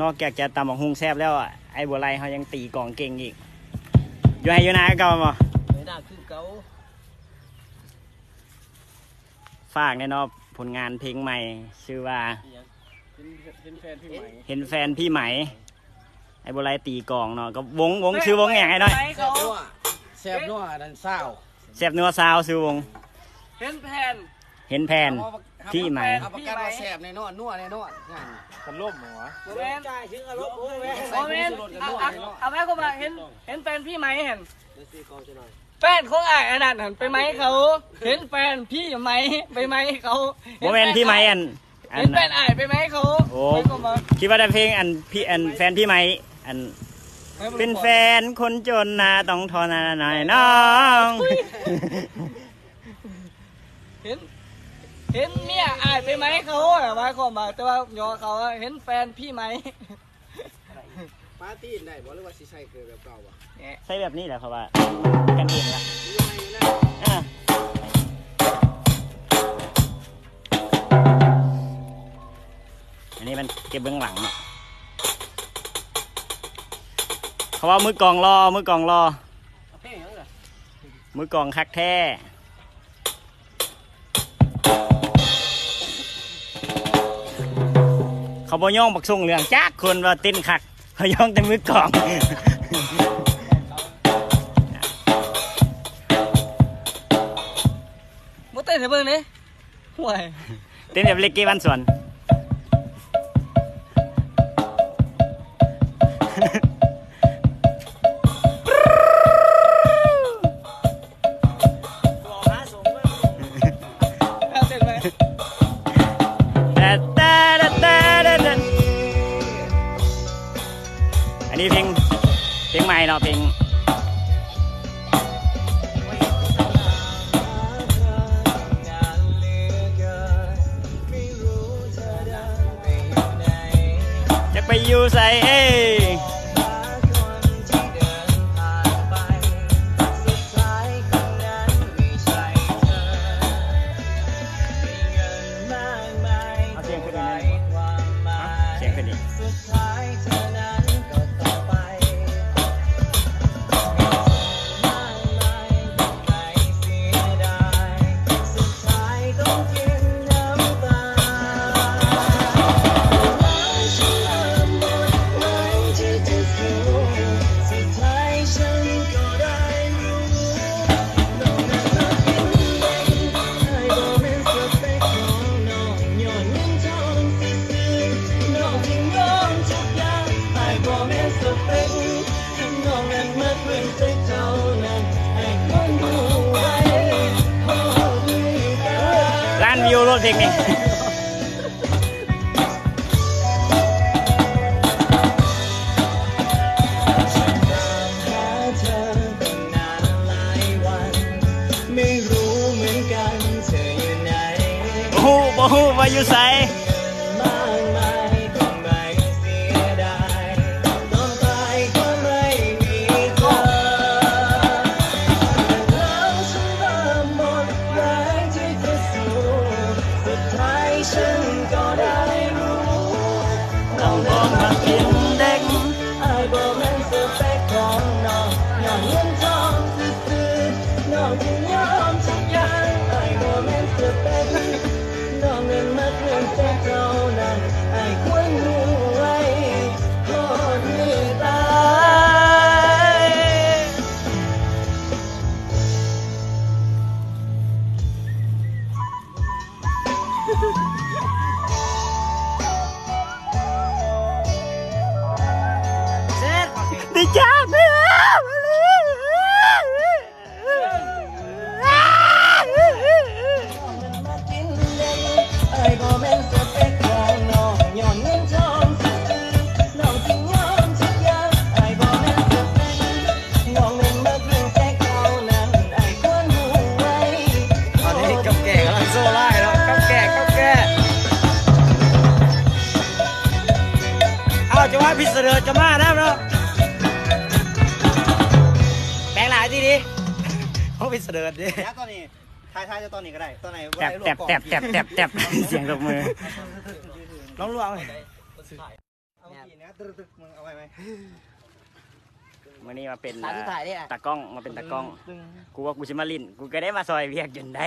ນອກຈາກຈະຕຳບັກຫຸ່ງແຊບແລ້ວ ອ້າຍບົວໄລເຮົາຍັງຕີກອງເກັ່ງອີກ. ຢູ່ໄຮ່ຢູ່ນາຄືເກົ່າບໍ່? ຢູ່ນາຄືເກົ່າ. ຝາກແດ່ເນາະ ຜົນງານເພງໃໝ່ ຊື່ວ່າ ອີຫຍັງ? ເຫັນ ເຫັນແຟນພີ່ໄໝ ເຫັນແຟນພີ່ໄໝ. ໄອ້ບົວໄລຕີກອງເນາະ ກັບວົງ ວົງ ຊື່ວົງຫຍັງ ໄອ້ນ້ອຍ? ແຊບນົວ ແຊບນົວ ອັນນັ້ນຊາວ ແຊບນົວຊາວ ຊື່ວົງ ເຫັນແຟນ ເຫັນແຟນພີ່ໄໝ ຮັບປະກັນວ່າແຊບແນ່ນອນ ນົວແນ່ນອນ. ຄັນລົມຫວາ? ບໍ່ແມ່ນ ບໍ່ແມ່ນ ເອົາ ເອົາ ເອົາແມ່ນຄວາມວ່າເຫັນ ເຫັນແຟນພີ່ໄໝຫັ້ນ ແຟນຂອງອ້າຍອັນນັ້ນຫັ້ນໄປໄໝເຂົາ ເຫັນແຟນພີ່ໄໝໄປໄໝເຂົາ. ບໍ່ແມ່ນພີ່ໄໝອັນ ອັນ ເຫັນແຟນອ້າຍໄປໄໝເຂົາ. ໂອ້ ຄິດວ່າໄດ້ເພງອັນພີ່ ອັນແຟນພີ່ໄໝ ອັນ ເປັນແຟນຄົນຈົນນາຕ້ອງທໍນາໜ້ອຍນ້ອງ. ເຫັນ ເຫັນເມຍອ້າຍໄປໄໝເຂົາ ໝາຍຄວາມວ່າ ແຕ່ວ່າຍໍເຂົາ ເຫັນແຟນພີ່ໄໝ. ປາຕີນໄດ້ບໍ່ ຫຼືວ່າຊິໃສ່ຄືແບບເກົ່າບໍ່? ໃສ່ແບບນີ້ແຫຼະ ເພາະວ່າກັນເອງລະ. ອ່າ ອັນນີ້ມັນເກັບເບື້ອງຫຼັງເນາະ ເຂົາວ່າມືກອງຫຼໍ່ ມືກອງຫຼໍ່ ມືກອງຄັກແທ້. ເຂົາບໍ່ຍ້ອງບັກສົງເຫຼືອງຈັກຄົນວ່າເຕັ້ນຄັກ ເຂົາຍ້ອງແຕ່ມືກອງ. ບໍ່ເຕັ້ນໃຫ້ເບິ່ງເດ້ ຫ້ວຍ ເຕັ້ນແບບລິເກບ້ານສວນ. ອັນນີ້ເພງ ເພງໃໝ່ເນາະ ເພງ ຈະໄປຢູ່ໃສເອີຍ? ເອົາສຽງຂຶ້ນອີກແມ່ນບໍ່? ຮະ? ສຽງຂຶ້ນອີກ. ລ້ານວິວໂລດເພງນີ້. ບໍ່ຮູ້ ບໍ່ຮູ້ວ່າຢູ່ໃສ. ດີຈ້າ. ຕອນນີ້ກັບແກ່ກຳລັງໂຊຫຼາຍເນາະ ກັບແກ່ ກັບແກ່. ເອົາ ຈັງຫວະພິດສະເດີດຈະມານຳເນາະ ແປງຫຼາຍຕິດີ. ໂອ້ ພິດສະເດີດເດ້ ຕອນນີ້ ຖ່າຍ ຖ່າຍເຈົ້າຕອນນີ້ກໍໄດ້ ຕອນໃນບໍ່ ແຕັບ ໄດ້ລວກ ແຕັບ ຂອງ ແຕັບ ແຕັບ ແຕັບ ສຽງຕົບມື ລອງລວກເອົາ ເອົາກີ້ນະ ຕຶກໆ ມຶງເອົາໄວ້ໄໝ? ມື້ນີ້ມາເປັນ ຕາສຸດທ້າຍເດ້ ຕາກ້ອງ ມາເປັນຕາກ້ອງ ຕຶງໆ ກູວ່າກູຊິມາຫຼິ້ນ ກູກໍໄດ້ມາຊ່ອຍວຽກຈົນໄດ້.